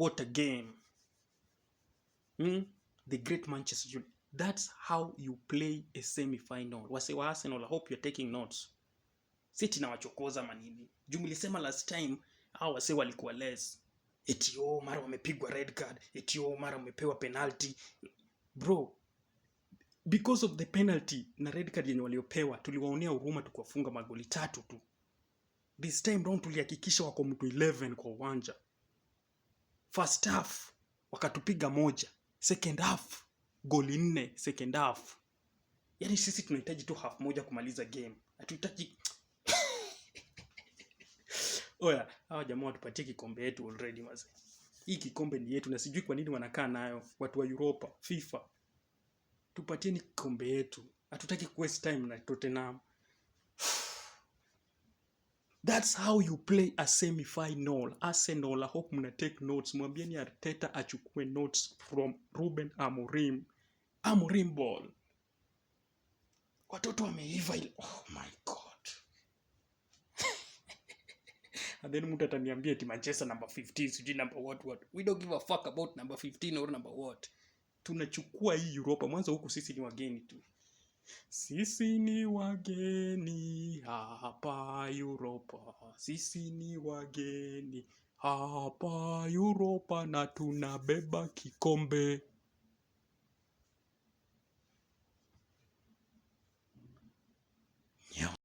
What a game. The great Manchester United. That's how you play a semi-final. Wase wa Arsenal, I hope you're taking notes. City nawachokoza manini. Juu mlisema last time hao wase walikuwa less. Eti oh, mara wamepigwa red card, eti oh, mara wamepewa penalty. Bro, because of the penalty na red card yenye waliopewa, tuliwaonea huruma tukawafunga magoli 3 tu. This time round tulihakikisha wako mtu 11 kwa uwanja. First half wakatupiga 1, second half goli 4 second half. Yaani sisi tunahitaji tu half moja kumaliza game. Hatuhitaji. Oya, hawa jamaa watupatie kikombe yetu already mazee. Hii kikombe ni yetu na sijui kwa nini wanakaa nayo watu wa Europa, FIFA. Tupatieni kikombe yetu. Hatutaki ku waste time na Tottenham. That's how you play a semi-final. Arsenal, I hope mna take notes. Mwambieni Arteta achukue notes from Ruben Amorim. Amorim ball. Watoto wameiva ile. Oh my God. And then mtu ataniambia eti Manchester number 15, sijui number what what. We don't give a fuck about number 15 or number what. Tunachukua hii Europa. Mwanzo huku sisi ni wageni tu. Sisi ni wageni hapa Europa. Sisi ni wageni hapa Europa na tunabeba kikombe.